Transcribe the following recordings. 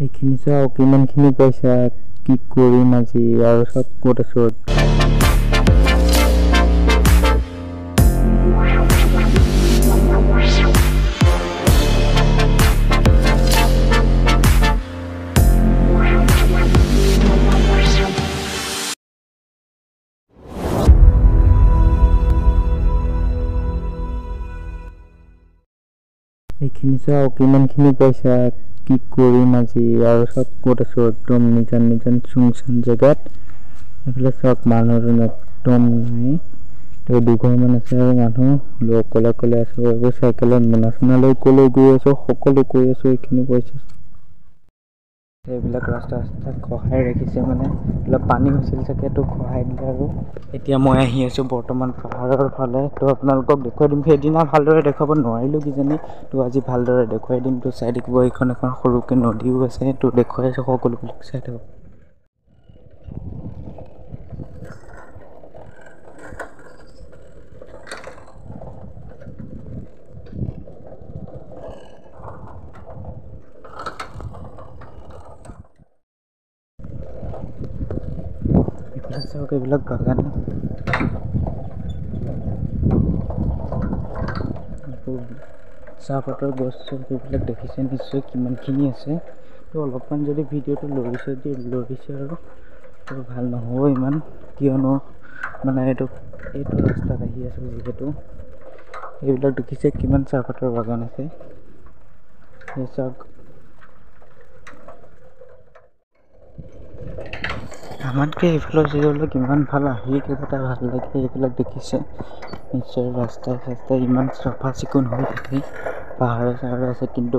এইখিনি চাওক ইমানখিনি পইচা কি কৰিম আজি আৰু চব ক'ত আছো। এইখিনি চাওক ইমানখিনি পইচা কি কৰিম আজি আৰু চব ক'ত আছো, একদম নিজান নিজান চুংচান জেগাত। এইফালে চাওক মানুহজন একদম নাই, তো দুঘৰমান আছে আৰু মানুহ অকলে অকলে আছো। এইবোৰ চাইকেলত মোনা চোনা লৈ ক'লৈ গৈ আছো, সকলো কৈ আছো। এইখিনি পইচা এইবিলাক ৰাস্তা ৰাস্তা খহাই ৰাখিছে, মানে অলপ পানী হৈছিল চাগে, তো খহাই দিলে আৰু। এতিয়া মই আহি আছোঁ বৰ্তমান পাহাৰৰ ফালে, তো আপোনালোকক দেখুৱাই দিম। সেইদিনা ভালদৰে দেখুৱাব নোৱাৰিলোঁ কিজানি, তো আজি ভালদৰে দেখুৱাই দিম। তো চাই থাকিব, এইখন এখন সৰুকৈ নদীও আছে, তো দেখুৱাই আছোঁ সকলোবিলাক, চাই থাকক। চাওক এইবিলাক বাগান, চাহপাতৰ গছ চছ এইবিলাক দেখিছে নিশ্চয় কিমানখিনি আছে। তো অলপমান যদি ভিডিঅ'টো লৰিছে দি লৰিছে আৰু তো ভাল নহ'ব ইমান, কিয়নো মানে এইটো ৰাস্তাত আহি আছোঁ যিহেতু। এইবিলাক দেখিছে কিমান চাহপাতৰ বাগান আছে, চাওক। আমাতকৈ এইফালৰ জেগাবিলাক ইমান ভাল, আহি কিবা এটা ভাল লাগে। এইবিলাক দেখিছে নিশ্চয়, ৰাস্তাই চাস্তাই ইমান চাফা চিকুণ হৈ থাকে, পাহাৰে চাহাৰে আছে, কিন্তু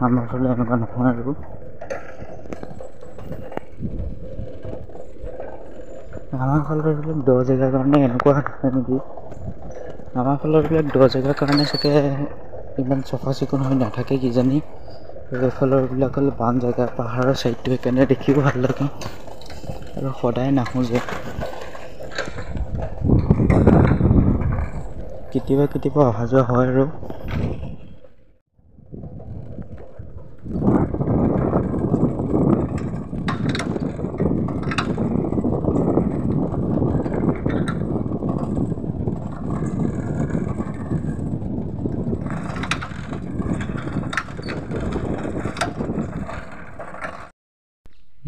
আমাৰ ফালে এনেকুৱা নহয় আৰু। আমাৰ ফালৰ এইবিলাক দ জেগাৰ কাৰণে এনেকুৱা নহয় নেকি? আমাৰ ফালৰ এইবিলাক দ জেগাৰ কাৰণে চাগে ইমান চাফা চিকুণ হৈ নাথাকে কিজানি। এইফালৰবিলাক হ'ল বাম জেগা, পাহাৰৰ ছাইডটো, সেইকাৰণে দেখিও ভাল লাগে। আৰু সদায় নাহোঁ যে, কেতিয়াবা কেতিয়াবা অহা যোৱা হয় আৰু।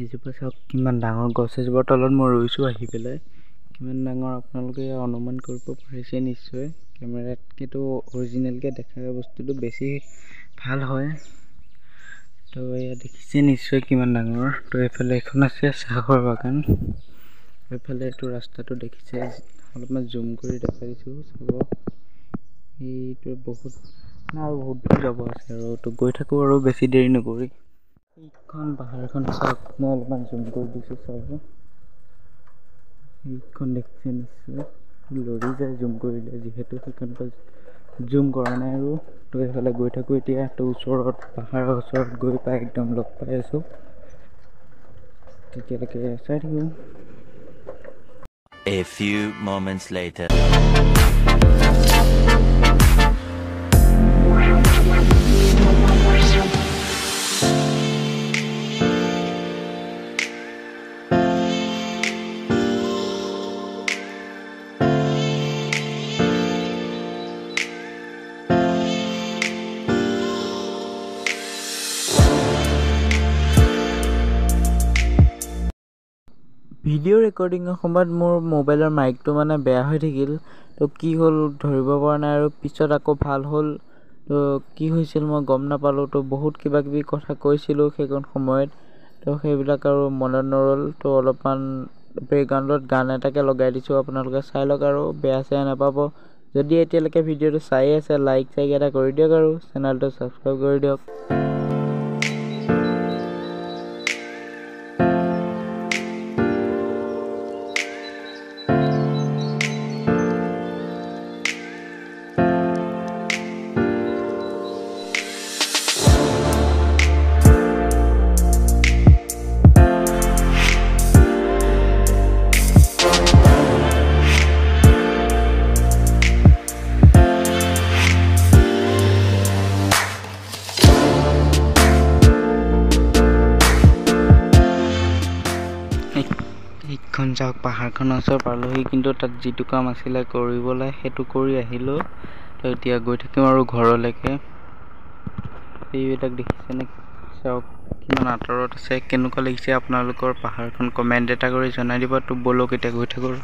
এইজোপা চাওক কিমান ডাঙৰ গছ, এজোপাৰ তলত মই ৰৈছোঁ আহি পেলাই। কিমান ডাঙৰ আপোনালোকে অনুমান কৰিব পাৰিছে নিশ্চয়। কেমেৰাতকৈতো অৰিজিনেলকৈ দেখা বস্তুটো বেছি ভাল হয়। তো এয়া দেখিছে নিশ্চয় কিমান ডাঙৰ। তো এইফালে এখন আছে চাহৰ বাগান, এইফালে এইটো ৰাস্তাটো দেখিছে, অলপমান জুম কৰি দেখাই দিছোঁ চাব। এইটো বহুত মানে আৰু বহুত দূৰ যাব আছে আৰু, তো গৈ থাকোঁ আৰু বেছি দেৰি নকৰি। এইখন পাহাৰখন চাওক, মই অলপমান জুম কৰি দিছোঁ চাব। এইখন দেখিছে নিশ্চয়, লৰি যায় জুম কৰিলে যিহেতু, সেইকাৰণে জুম কৰা নাই আৰু। তো এইফালে গৈ থাকোঁ এতিয়া, তো ওচৰত পাহাৰৰ ওচৰত গৈ পাই একদম লগ পাই আছোঁ, তেতিয়ালৈকে চাই থাকিব। A few moments later. Video ৰেকৰ্ডিঙৰ সময়ত মোৰ মোবাইলৰ মাইকটো মানে বেয়া হৈ থাকিল, তো কি হ'ল ধৰিব পৰা নাই আৰু। পিছত আকৌ ভাল হ'ল, তো কি হৈছিল মই গম নাপালোঁ। তো বহুত কিবা কিবি কথা কৈছিলোঁ সেইকণ সময়ত, তো সেইবিলাক আৰু মনত নৰ'ল। তো অলপমান বেকগ্ৰাউণ্ডত গান এটাকে লগাই দিছোঁ, আপোনালোকে চাই লওক আৰু, বেয়া চেয়া নাপাব। যদি এতিয়ালৈকে ভিডিঅ'টো চাই আছে, লাইক চাইক এটা কৰি দিয়ক আৰু চেনেলটো ছাবস্ক্ৰাইব কৰি দিয়ক। এইখন চাওক, পাহাৰখনৰ ওচৰ পালোহি, কিন্তু তাত যিটো কাম আছিলে কৰিবলৈ সেইটো কৰি আহিলোঁ। তো এতিয়া গৈ থাকিম আৰু ঘৰলৈকে। এইবিলাক দেখিছেনে? চাওক কিমান আঁতৰত আছে। কেনেকুৱা লাগিছে আপোনালোকৰ পাহাৰখন, কমেণ্ট এটা কৰি জনাই দিব। তো ব'লক, এতিয়া গৈ থাকোঁ।